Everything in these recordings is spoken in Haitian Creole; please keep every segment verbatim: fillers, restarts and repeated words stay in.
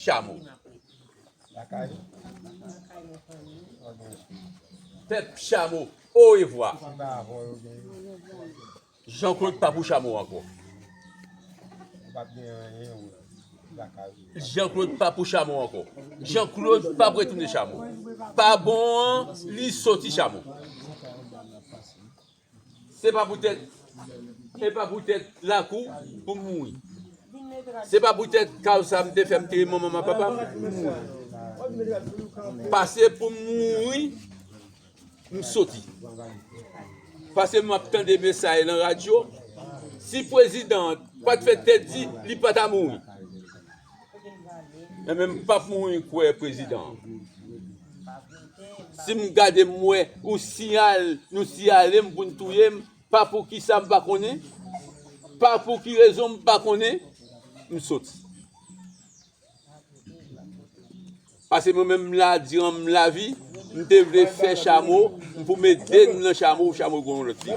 Chamo. Pèp Chamo, orevwa. Jean Claude pa pou Chamo ankò. Jean Claude pa pou Chamo ankò. Jean Claude pa pou retounen Chamo. Pa bon an, li soti Chamo. Se pa poutèt, se pa poutèt lakou pou m mouri. Se pa poutèt kaz sa m te fè, m te manman m ak papa m, m mouri. Pase pou m mouri, m soti. Pase m ap tande mesaj lan radyo. Si prezidan an pa t fè tèt di, li pa ta mouri. Enben, m p ap mouri kwè prezidan an. Si m gade, m wè ou siyal, nou siyale m pou n touye m, pa pou ki sa m pa konnen, pa pou ki rezon m pa konnen, m soti. Pase mwen menm la, diran m lavi, m te vle fè Chamo, m pou m ede n nan Chamo, Chamo gon lòt li.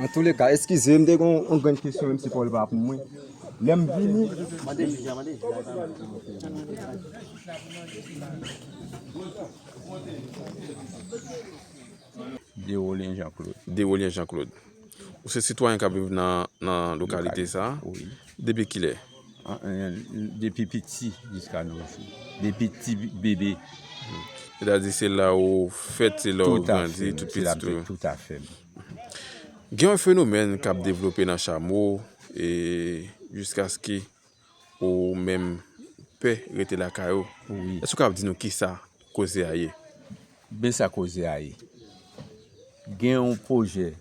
Antouleka, eskize, m te gen yon grenn kesyon, menm si Paul pa pou mwen. Lè m vini, Derolien Jean Claude. Derolien Jean Claude. Ou se sitwayen k ap viv nan, nan lokalite sa a? Wi. Depi kilè? An, an, depi piti jiska nou jou. Depi ti bebe. Sètadi se la ou fèt, se la ou grandi, tout pitit ou. Toutafè. Gen yon fenomèn k ap devlope nan Chamo, e jiskaske ou menm pè rete lakay ou. Wi. Èske w kab di nou kisa koze a ye? Men sa koze a ye. Gen yon pwojè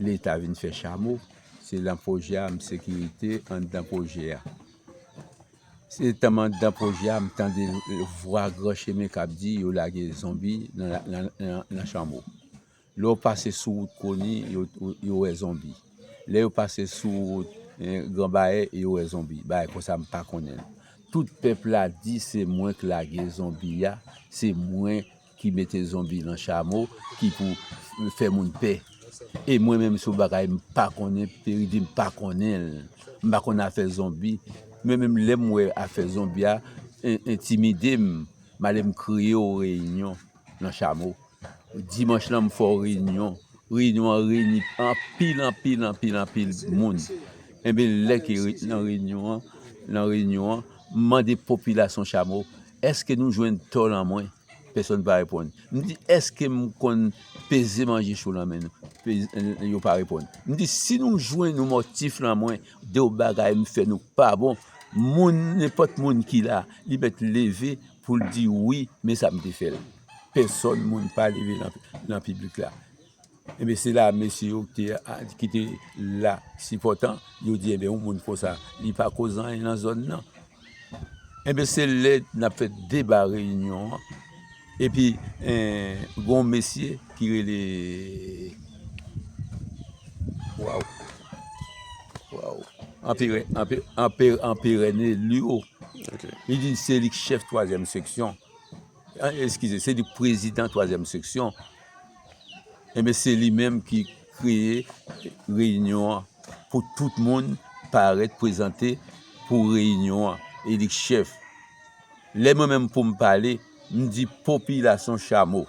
Leta vin fè Chamo, se nan pwojè a, m sekirite anndan pwojè a. Se tan m anndan pwojè a, m tande vwa gran chemen k ap di yo lage zonbi nan, nan, nan, nan Chamo. Lè yo pase sou wout Koni, yo, yo wè zonbi. Lè yo pase sou wout, eh, Gran Bayè, yo wè zonbi. Bagay konsa, m pa konnen l. Tout pèp la di se mwen k lage zonbi a, se mwen ki mete zonbi nan Chamo, ki pou f-, fè moun pè. E mwen menm, se yon bagay m pa konnen, Peridi, m pa konnen l. M pa konn afè zonbi. Mwen menm, lè m wè afè zonbi a, en-, entimide m, m ale m kreye yon reyinyon nan Chamo. Dimanch lan, m fè yon reyinyon. Reyinyon an reyini anpil, anpil, anpil, anpil moun. Enben, lè ke re-, nan reyinyon an, nan reyinyon an, m mande popilasyon Chamo, èske nou jwenn tò nan mwen? Pèsonn pa reponn. M di, èske m konn peze manje cho nan men nou? Peze, yo pa reponn. M di, si nou jwenn yon mòtif nan mwen, de yon bagay m fè nou k pa bon, moun, nenpòt moun ki la, li mèt leve pou l di wi, men sa m te fè l. Pèsonn moun pa leve nan, nan piblik la. Enben, se la mesye yo ki te, a, ki te la sipòtan, yo di, enben, yon moun konsa, li pa koz anyen nan zòn nan. Enben, se lè n ap fè deba reyinyon an, epi, en, gon mesye ki rele, waw, waw, Anperè, Anpe-, Anpe-, Anperè Nelio. Ok. Li di se li k chèf twazyèm seksyon. Ah, eskize, se li k prezidan twazyèm seksyon. Enben, se li menm ki kreye reyinyon an pou tout moun parèt, prezante pou reyinyon an, e li k chèf. Lè mwen menm pou m pale, m di popilasyon Chamo.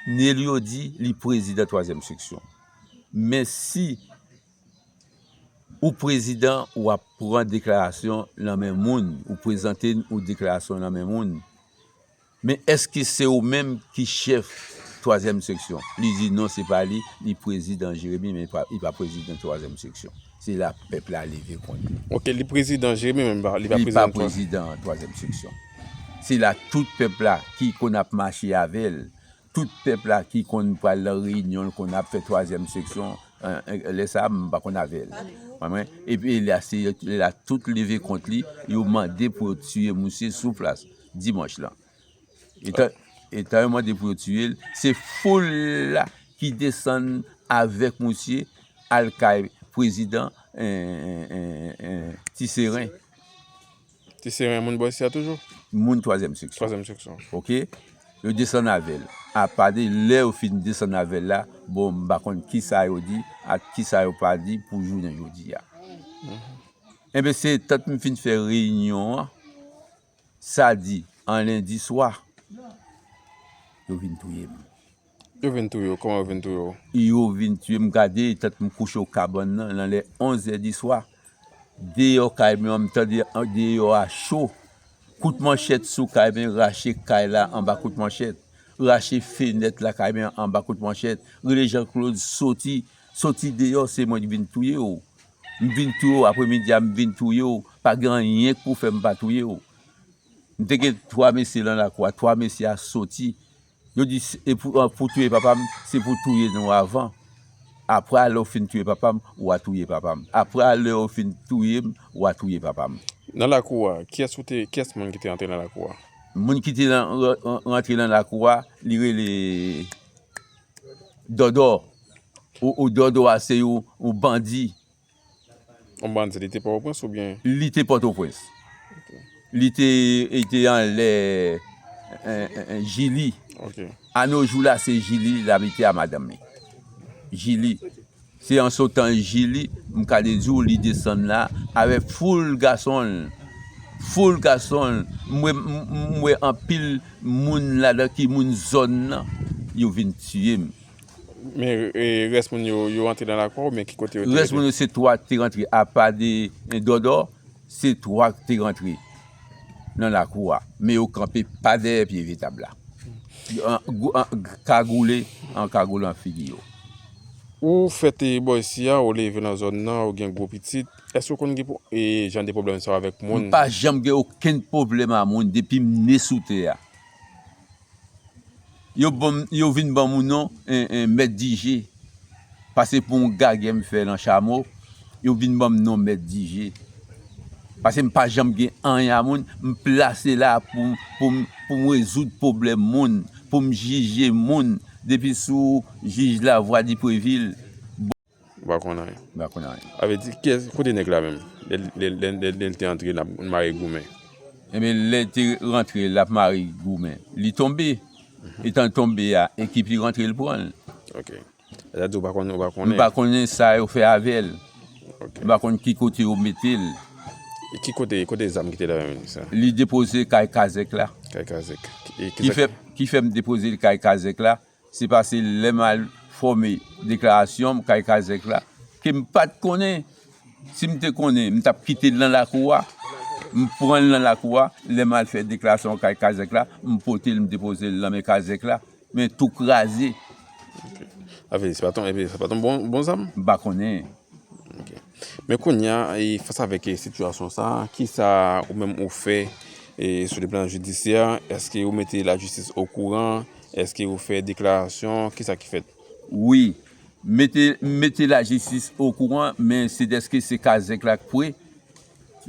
Nelio di li prezidan twazyèm seksyon. Men si ou prezidan, w ap pran deklarasyon nan men moun, ou prezante ou deklarasyon nan men moun. Men èske se ou menm ki chèf twazyèm seksyon? Li di non, se pa li, li prezidan Jeremi, men li pa, li pa prezidan twazyèm seksyon. Se la pèp la leve kont li. Ok, li prezidan Jeremi, men li pa, li pa prezidan twazyèm seksyon. Se la tout pèp la ki konn ap mache avè l, tout pèp la ki konn pral nan reyinyon l, konn ap fè twazyèm seksyon, eh, eh, lè sa a, m pa konn avè l. Konprann? Epi lè a, se lè la tout leve kont li, yo mande pou yo tiye misye sou plas dimanch lan. Etan, etan yo mande pou yo tiye l, se foul la ki desann avèk misye al kay prezidan, eh, eh, eh, eh, Ti Seren. Ti Seren, moun bò isi a toujou? Moun twazyèm seksyon. Twazyèm seksyon. Ok? Yo desann avè l. Apa de lè yo fin desann avè l la, bon, m pa konn kisa yo di ak kisa yo pa di pou jounen jodi a. Enben, se tant m fin fè reyinyon an, sa di, an lendi swa, yo vin touye m. Yo vin touye w? Kòman yo vin touye w? Yo vin touye m, gade, tant m kouche w kabann nan, nan lè onz è di swa. Deyò kay mwen an, m tande deyò a cho. Kout manchèt sou kay mwen, rache kay la anba kout manchèt. Rache fenèt lakay mwen anba kout manchèt. Rele Jean Claude, soti, soti deyò, se mwen ki vin touye w. M vin touye w, apremidi a, m vin touye w. Pa gen anyen k pou fè m pa touye w. M te gen twa mesye nan lakou a, twa mesye a soti. Yo di, e pou, pou touye papa m, se pou touye nou avan. Apre a, lè w fin touye papa m, w a touye papa m. Apre a, lè w fin touye m, w a touye papa m. Nan lakou a, kiyès ou te, kiyès moun ki te antre nan lakou a? Moun ki te nan, ran-, rantre nan lakou a, li rele Dòdò. Ou, ou Dòdò a se yon, yon bandi. Yon bandi, li te Pòtoprens oubyen? Li te Pòtoprens. Ok. Li te, li te anlè, en, en, en, Jili. Ok. Anojou la, se Jili l abite a madanm li. Jili. Se an sotan Jili, m ka di w, li desann la avèk foul gason l. Foul gason l. M wè, m, m, m wè anpil moun ladan ki moun zòn nan, yo vin tiye m. Men, e, rès moun yo, yo antre nan lakou a oubyen ki kote yo te rete? Rès moun yo se twa k te rantre, apa de, e, Dòdò, se twa k te rantre nan lakou a. Men yo kanpe pa dèyè pye vye tab la. An, gou-, an, kagoule, an kagoule an figi yo. Ou fèt, e, bò isi a, ou leve nan zòn nan, ou gen gwo pitit. Èske ou konn gen pwo-, e, jan de pwoblèm sa yo avèk moun? M pa janm gen okenn pwoblèm a moun depi m ne sou tè a. Yo ban m, yo vin ban m non, en, en, mèt dije. Paske pou yon gagè m fè nan chamo, yo vin ban m non mèt dije. Paske m pa janm gen anyen a moun, m plase la pou, pou, pou m rezoud pwoblèm moun, pou m jije moun, depi sou jij Lavoie Dipreville. Ou pa konn anyen. M pa konn anyen. Sa vle di, kiyès, kote nèg la menm? Lè, lè, lè, lè, lè l te antre, l ap mare goumen. Ebyen, lè l te rantre, l ap mare goumen. Li tonbe. Mhm. Etan l tonbe a, ekip li rantre, l pran l. Ok. Sa di ou pa konn, ou pa konnen? M pa konnen sa yo fè avè l. Ok. M pa konn ki kote yo mete l. E ki kote, kote zam ki te la menm sa? Li depoze kay kazèk la. Kay kazèk. E ki sa fè, ki fè m depoze l kay kazèk la? Se paske lè m al fòme deklarasyon m kay kazèk la, ke m pa t konnen. Si m te konnen, m t ap kite l nan lakou a. M pran l nan lakou a. Lè m al fè deklarasyon kay kazèk la, m pote l, m depoze l nan men kazèk la. Men tou kraze. Ok. Sa vle di, se pa t yon, se pa t yon bon, bon zam? M pa konnen. Ok. Men kounye a, e, fas avèk, e, sitiyasyon sa a, kisa ou menm ou fè, e, sou le plan jidisyè? Èske ou mete lajistis okouran? Èske ou fè deklarasyon? Kisa ki fèt? Wi. Mete, mete lajistis okouran, men se dèske se kazèk la k pre.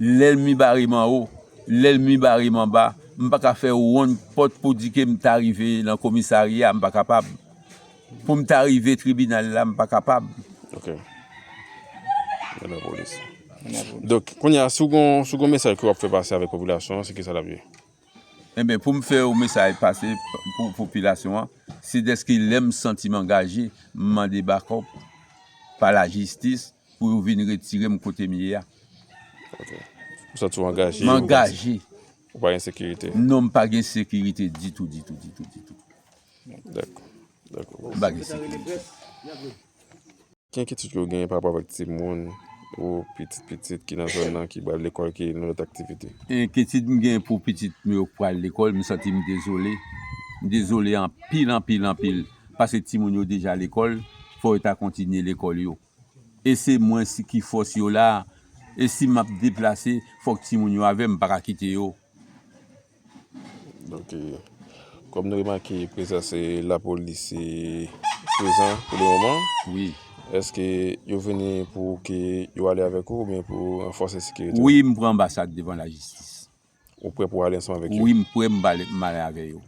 Lènmi bare m anwo, lènmi bare m anba. M pa ka fè wonn pòt pou di ke m ta rive nan komisarya, m pa kapab. Pou m ta rive tribinal la, m pa kapab. Ok. Men lapolis. Men lapolis. Donk, kounye a, si w gon, si w gon mesaj ke w ap fè pase avèk popilasyon an, se kisa l ap ye? Enben, pou m fè yon mesaj pase pou popilasyon an, se dèske lè m santi m angaje, m mande bakòp pa lajistis pou yo vin retire m kote m ye a. Ok. Ou santi w angaje? M angaje. Ou pa gen sekirite? Non, m pa gen sekirite ditou, ditou, ditou, ditou. Dakò. Dakò. M pa gen sekirite. Ki enkyetid ke w genyen pa rapò avèk timoun ou pitit pitit ki nan zòn nan, ki pral lekòl, ki nan lòt aktivite? Enkyetid m genyen pou pitit mwen yo k pral lekòl, m santi m dezole. M dezole anpil, anpil, anpil. Paske timoun yo deja lekòl, fò yo ta kontinye lekòl yo. E se mwen si ki fòs yo la. E si m ap deplase, fòk timoun yo avè m, m pa ka kite yo. Donk, e, kòm nou remake prezans, e, lapolis, e, prezan pou le moman, wi, èske yo vini pou ke yo ale avèk ou oubyen pou ranfòse sekirite? Wi, m pran anbasad devan lajistis. Ou prè pou ale ansanm avèk yo? Wi, m prè, m ale, m ale avè yo.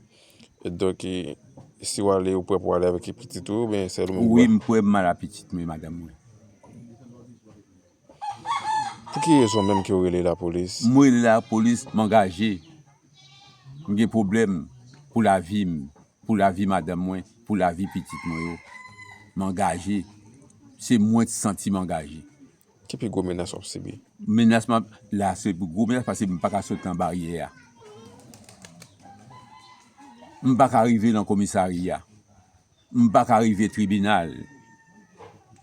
E donk, e, si w ale, ou prè pou ale avèk pitit ou, oubyen sèl ou menm? Wi, m prè, m ale ak pitit mwen, madanm mwen. Pou ki rezon menm ke w rele lapolis? Mwen rele lapolis, m angaje. M gen pwoblèm pou lavi m. pou lavi madanm mwen, pou lavi pitit mwen yo. M angaje. Se mwen ki santi m angaje. Ki pi gwo menas w ap sibi? Menas m ap, la se gwo menas paske m pa ka sot nan baryè a. M pa ka rive nan komisarya. M pa ka rive tribinal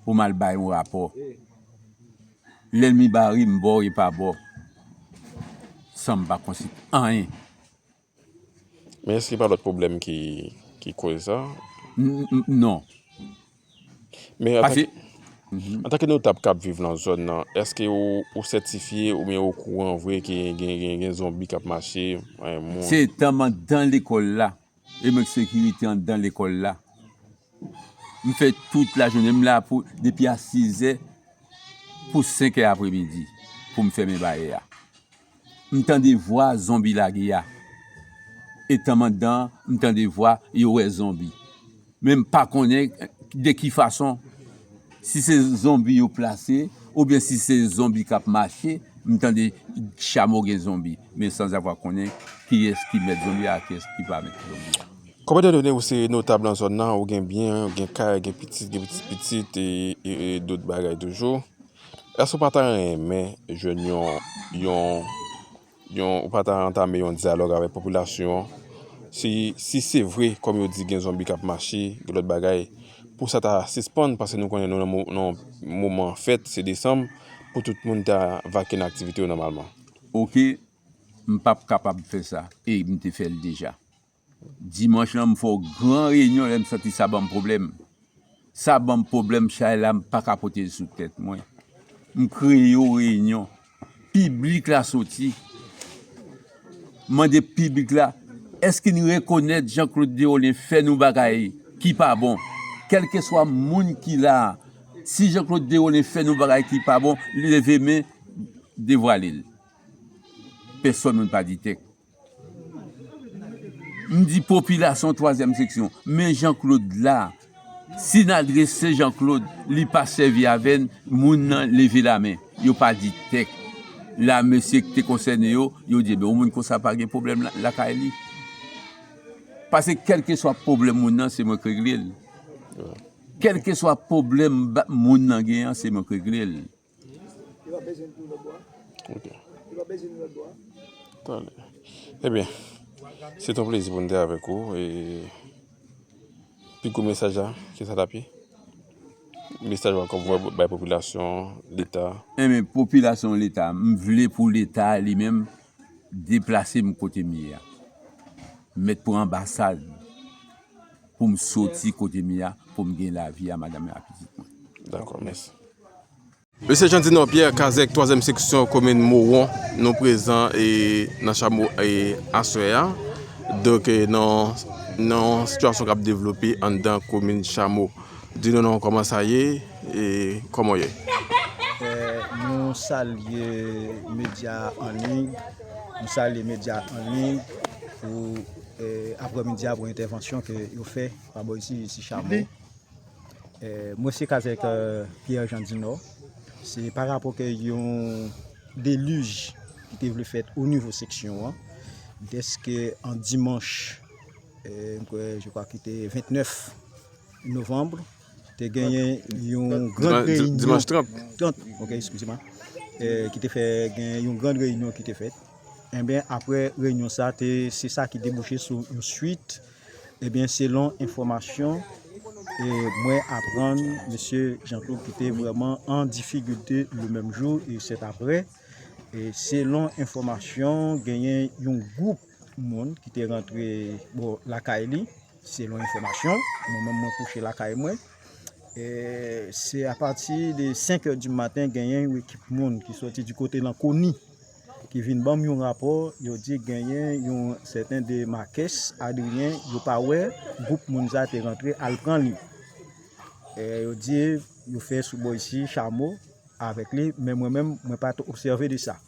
pou m al bay yon rapò. Lènmi ba ri m bò e pa bò. San m pa konsi anyen. Men èske pa lòt pwoblèm ki, ki koz sa? N- n- Non. Men Paske antanke notab k ap viv nan zòn nan, èske ou, ou sètifye oubyen ou okouran vre ke gen, gen, gen zonbi k ap mache, moun? Se tan m anndan lekòl la. E mwen k sekirite anndan lekòl la. M fè tout lajounen, m la pou depi a sizè pou senkè apremidi pou m fèmen baryè a. M tande vwa zonbi lage a. E tan m anndan an, m tande vwa yo wè zonbi. Men m pa konnen de ki fason. Si se zonbi yo plase, oubyen si se zonbi k ap mache, m tande chamo gen zonbi. Men sanzavwa konnen kiyès ki mèt zonbi a, kiyès ki pa mèt zonbi a. Kòm etan done ou se notab nan zòn nan, ou gen byen, ou gen kay, gen pitit, gen pitit pitit, e, e, e dòt bagay toujou. Èske ou pa ta renmen jwenn yon, yon, yon, ou pa ta antame yon dyalòg avèk popilasyon an? Si, si se vre, kòm yo di gen zonbi k ap mache, gen lòt bagay, pou sa ta sispann, paske nou konnen nou nan mo- nan moman fèt, se desanm, pou tout moun ta vake nan aktivite yo nòmalman. Oke, m p ap kapab fè sa, e m te fè l deja. Dimanch lan, m fè yon gran reyinyon lè m santi sa ban m pwoblèm. Sa ban m pwoblèm, chay la, m pa ka pote l sou tèt mwen. M kreye yon reyinyon. Piblik la soti. Mande piblik la, èske n rekonèt Jean Claude Derolin fè nou bagay ki pa bon? Kèlkeswa moun ki la a, si Jean Claude Derolin fè nou bagay ki pa bon, leve men, devwale l. Pèsonn moun pa di tèk. M di popilasyon twazyèm seksyon, men Jean Claude la, si n adrese Jean Claude, li pa sèvi avè n, moun nan leve lamen, yo pa di tèk. La mesye ki te konsène yo, yo di, ebyen, yon moun konsa pa gen pwoblèm la- lakay li. Paske kèlkeswa pwoblèm moun nan, se mwen k regle l. Kèlkeswa pwoblèm ba- moun nan gen an, se mwen k regle l. Ok. Tande. Ebyen, se t on plezi pou n te avèk ou. E pi gwo mesaj la, ki sa t ap ye? Mesaj ou ankò pou bay popilasyon, Leta. Enben, popilasyon, Leta, m vle pou Leta li menm deplase m kote m ye a. M mèt pran anbasad pou m soti kote m ye a, pou m gen lavi a madanm e a pitit mwen. Dakò, mèsi. Mesye Jean Dinor Pierre, Kazèk, twazyèm seksyon, komin Mawon, nou prezan e nan Chamo e aswè a. Donk, e nan, nan sitiyasyon k ap devlope anndan komin Chamo. Di nou non, kòman sa ye e kòman w ye? Eh, nou salye medya an liy, nou salye medya an liy pou eh, aprèmidi a pou entèvansyon ke yo fè pa bò isi, isi Chamo. Eh, mwen se Kazèk eh, Pierre Jean Dinor. Se pa rapò ke yon delij ki te vle fèt o nivo seksyon an, dèske an dimanch, eh, m kwè, je crois ki te ventnèf novanm, te genyen yon gran reyinyon. Dimanch trant. Trant, ok, eskize mwen. Eh, ki te fè gen yon gran reyinyon ki te fèt. Enben, apre reyinyon sa, te, se sa ki debouche sou yon swit. Ebyen, selon enfòmasyon, e mwen aprann mesye Jean Claude ki te vrèman an difikilte le menm jou e sèt apre. E selon enfòmasyon, genyen yon gwoup moun ki te rantre bò lakay li, selon enfòmasyon, mwen menm mwen kouche lakay mwen. E se apati de senk è di maten, genyen yon ekip moun ki soti di kote Lankoni ki vin ban m yon rapò, yo di genyen yon sèten de Marques Adrien, yo pa wè gwoup moun sa te rantre al pran li. E yo di yo fè sou bò isi Chamo avèk li, men mwen menm, mwen pa t obsève de sa.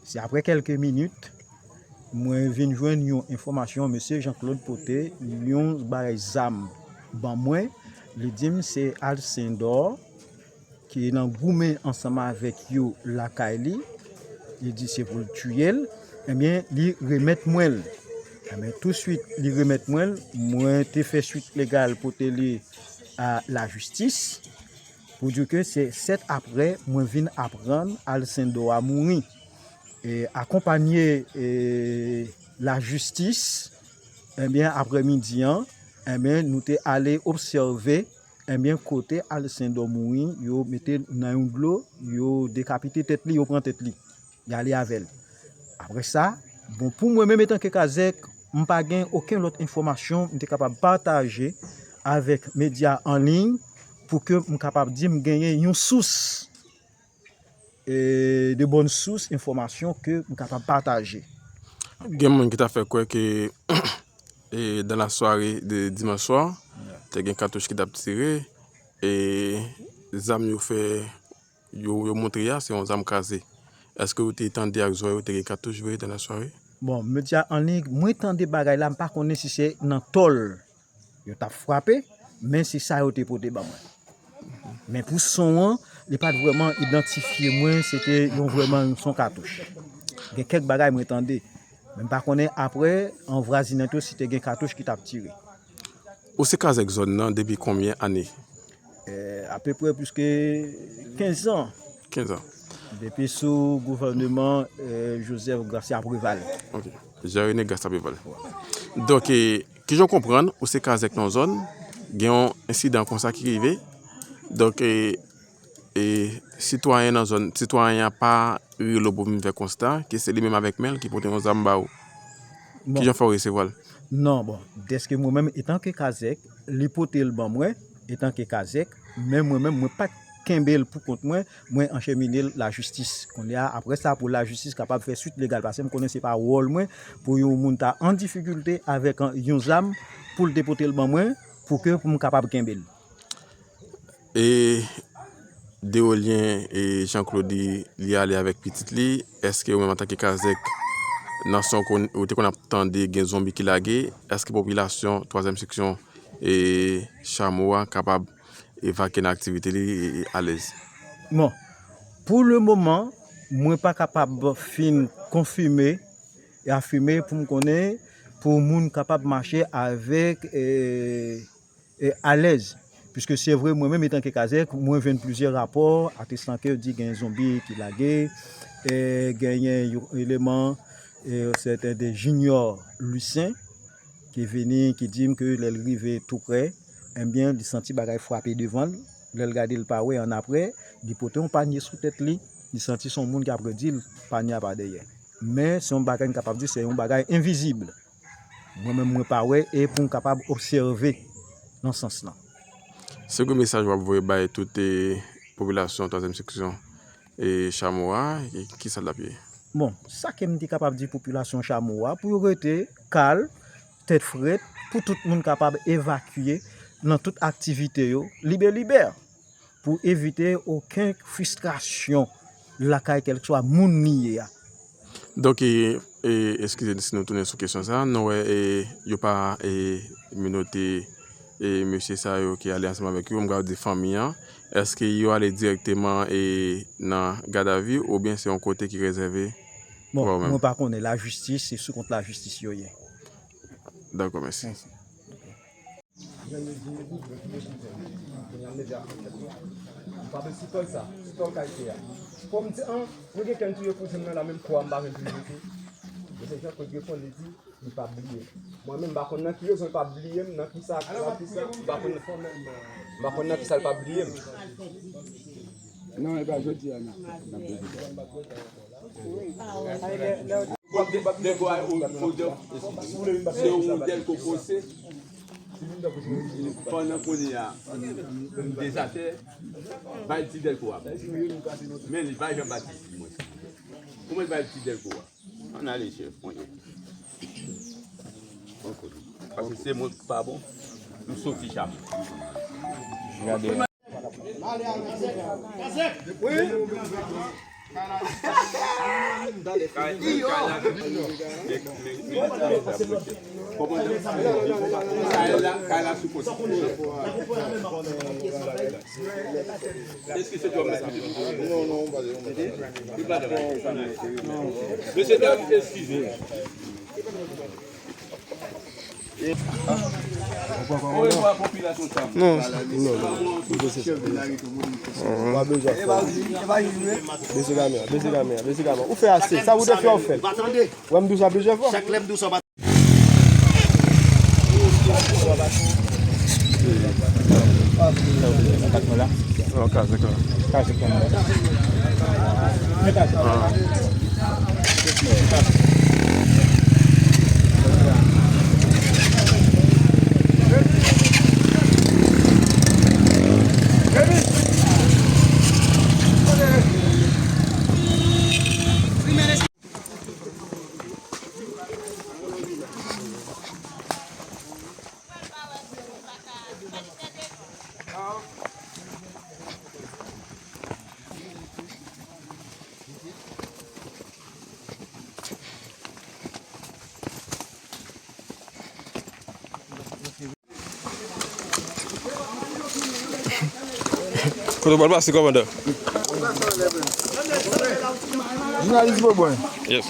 Se apre kèlke minit, mwen vin jwenn yon enfòmasyon, mesye Jean Claude pote yon bagay zam ban mwen, li di m se Alcindor ki nan goumen ansanm avèk yo lakay li, li di se pou l tiye l, ebyen, li remèt mwen l. Enben, touswit, li remèt mwen l. Mwen te fè swit legal pote li a lajistis. Pou di ke se sèt aprè, mwen vin aprann Alcindor a mouri. E akonpanye, e, lajistis, enben, aprèmidi an, enben, nou te ale obsève, enben, kote Alcindor mouri, yo mete l nan yon dlo, yo dekapite tèt li, yo pran tèt li. Y ale avè l. Apre sa, bon, pou mwen menm, etanke Kazèk, m pa gen okenn lòt enfòmasyon m te kapab pataje avèk medya an liy pou ke m kapab di m genyen yon sous, e, de bòn sous enfòmasyon ke m kapab pataje. Gen moun ki ta fè kwè ke, e, dans la soirée de dimanche soir, te gen katouch ki t ap tire, e zam yo fè yo, yo montre a, se yon zam kraze. Èske ou te tande ak zòrèy ou te gen katouch vre dans la soirée? Bon, medya an liy, mwen tande bagay la, m pa konnen si se nan tòl yo t ap frape, men se sa yo te pote ban mwen. Men pou son an, li pa t vrèman idantifye mwen, se te yon vrèman yon son katouch. Gen kèk bagay mwen tande, men m pa konnen apre, an vwazinaj yo, si te gen katouch ki t ap tire. Ou se Kazèk zòn nan depi konbyen ane? Eh, apeprè plis ke kenz an. Kenz an. Depi sou gouvèneman, eh, Joseph Garcia Préval. Ok. Jean René Garcia Préval. Donk, eh, kijan w konprann, ou se Kazèk nan zòn, gen yon ensidan konsa ki rive. Donk, eh, eh, sitwayen nan zòn, sitwayen an pa rele w pou vin fè konsta, ke se li menm avèk men l ki pote yon zam ba ou. Bon. Kijan w fè w resevwa l? Non, bon, dèske mwen menm, etanke Kazèk, li pote l ban mwen, etanke Kazèk, men mwen menm, mwen pa t kenbe l pou kont mwen, mwen anchemine l lajistis. Kounye a, apre sa, pou lajistis kapab fè swit legal, paske m konnen se pa wòl mwen pou yon moun ta an difikilte avèk yon zam pou l te pote l ban mwen, pou ke pou m kapab kenbe l. E Deolyen, e Jean Claude, li, li ale avèk pitit li, èske ou menm antanke Kazèk, nan son kon, ou te konn ap tande gen zonbi ki lage, èske popilasyon twazyèm seksyon, e Chamo a kapab evakye nan aktivite li, e, e alèz? Bon, pou le moman, mwen pa kapab fin konfime e afime pou m konnen, pou moun kapab mache avèk, e, e alèz. Piske se vre, mwen menm, etanke Kazèk, mwen jwenn plizyè rapò, atestan ke yo di gen zonbi ki lage, e genyen yon eleman, e sèten de Junior Lucin, ki vini, ki di m ke lè l rive tou prè, enbyen, li santi bagay frape devan l. Lè l gade, l pa wè, annapre, li pote yon panye sou tèt li, li santi se yon moun ki ap redi l, panye a pa dèyè. Men, se yon bagay, m kapab di, se yon bagay envizib. Mwen menm, mwen pa wè, e pou m kapab obsève nan sans lan. Se ki mesaj w ap voye bay tout, e, popilasyon twazyèm seksyon, e, Chamo a, e, ki sa l ap ye? Bon, sa ke m te kapab di popilasyon Chamo a, pou yo rete kal, tèt frèt, pou tout moun kapab evakye nan tout aktivite yo, libelibè, pou evite okenn fristrasyon lakay kèlkeswa moun li ye a. Donk, e, e, eskize si nou tounen sou kesyon sa a, nou wè, e, yo pa, e, menote, e, mesye sa yo ki ale ansanm avèk yo, m ka di fanmi an, èske yo ale dirèkteman, e, nan gadavi oubyen se yon kote ki rezève pou yo menm? Bon, mwen pa konnen, lajistis, se sou kont lajistis yo ye. Dakò, mèsi. Mèsi. Jan yo di, yo di, yo di, kounye a medya ap fè tèt mwen. M pa bezwen sitòl sa, sitòl kay te a. Fò m di, an, mwen gen kè m touye kouzen m nan la, menm kò a m pa menm touye tou. Men se Jean Claude reponn, li di, li pa bliye m. Mwen menm, m pa konn nan ki rezon l pa bliye m, nan ki sa, nan ki sa, m pa konn, m pa konn nan ki sa l pa bliye m. Non, e pa jodi a, non. N ap vini. Dèlko a, o, o, se yon dèlko pose. Pandan kounye a, m dezatè, bay ti dèlko a. Men li bay Jean Baptiste, mwen. Kouman li bay ti dèlko a? Ann ale, chèf, mwen. Paske se mwen ki pa bon. M soti cham. Gade. Mesye dam, eskize. Non, non, non. Ou bezwen fè. Bese kamera, bese kamera, bese kamera. Ou fè ase. Sa ou te fè, ou fè. Wè m di w sa plizyè fwa. Kote w pral pase, kòmandan? Jounalis Bobon. Yes.